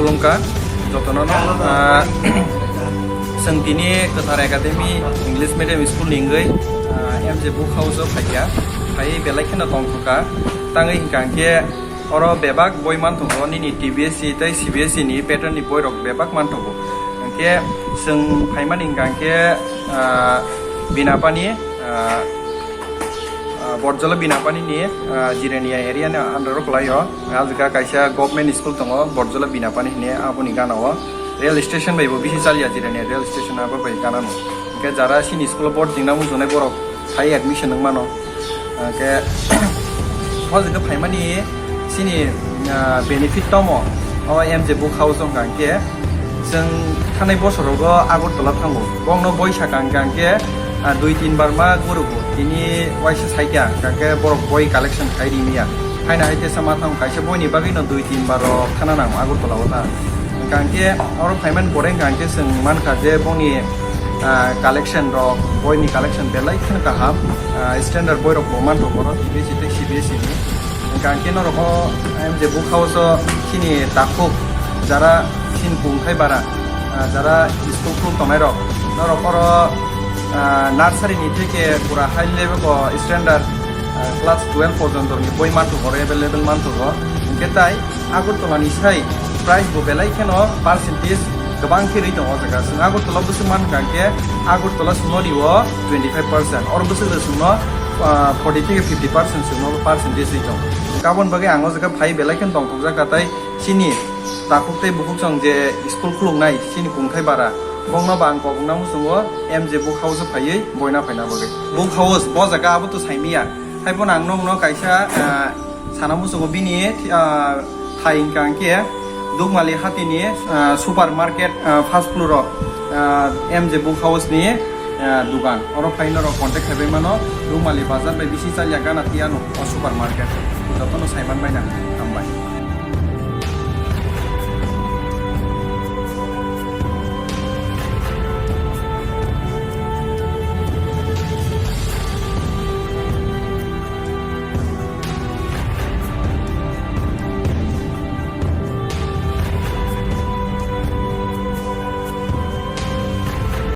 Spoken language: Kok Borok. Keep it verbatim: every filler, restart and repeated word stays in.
Khulumkha jotono no, ah, chwng tini Kwthar Academy English Medium School ni wngwi, ah, M J Book House o phaikha, phaiwi belai kheno tongthokha. Tangwi hwnkha hwnkhe oro bebak boi manthogo, nini T B S E tei C B S E ni pattern ni boirok bebak manthogo. Hwnkhe chwng phaimani hwnkha hwnkhe, ah, Binapani, ah, ah, Borjola Binapani ni, ah, Jirania area ni under o kwlaio. Ah, jaga kaisa government school tongo, Borjola Binapani hwnwi, aboni gana o rail station bai bo bisi chalya, Jirania rail station abo bai gana no. Hwnkhe jara chini school o board jingna muchungnai borok phai admission wng mano. Hwnkhe o jaga phaimani chini, ah, benefit tomo o M J Book House wngkha hwnkhe, chwng thanai bosorogo Agartala thango. Bongno boi sakha hwnkha hwnkhe, ah, dui tin bar ma gurugo. Tini waisa saikha hwnkha hwnkhe borok boi collection khai rimya. Haina hai tesa ma thang kaisa boini bagwino dui tin bar rok thana nango Agartala o ta. Hwnkha hwnkhe oro phaimani pore hwnkha hwnkhe chwng mankha je bongni, ah, collection rok, boini collection belai kheno kaham, ah, standard boirok bo manthogo oro T B S E tei C B S E ni. Hwnkha hwnkhe norok o M J Book House o chini takhuk jara chini kungthai bara, ah, jara school khuluk tongnai rok, norok oro, ah, nursery ni theke pura high level o standard, ah, class twelve porjonto ni boi manthogo, oro available manthogo. Hwnkhe tai Agartala ni sai price bo belai kheno percentage kwbang khe rwi tongo o jaga. Chwng Agartala bwswk mankha hwnkhe Agartala chwngno rio twenty five percent, oro bwswk rw chwngno, ah, forty theke fifty percent chwngno percentage rwi tongo. Aboni bagwi ang o jaga phai belai kheno tongthokjak kha, tai chini takhuk tei bukhuk chwng je school khuluknai chini kungthai bara, bongno ba ang kobokna muchungo M J Book House o phaiwi boina phaina bagwi. Book House bo jaga abo to saimiya, haiphano ang nokno kaisa, ah, sana muchungo bini, ah, thai hwnkha hwnkhe Dukmali hatini, ah, supermarket, ah, first floor o, ah, M J Book House ni, ah, dukan. Oro phai norok contact khaibai mano, Dukmali bazar bai bisi chalya gana tiyano o supermarket. Jotono saiman baina hambai.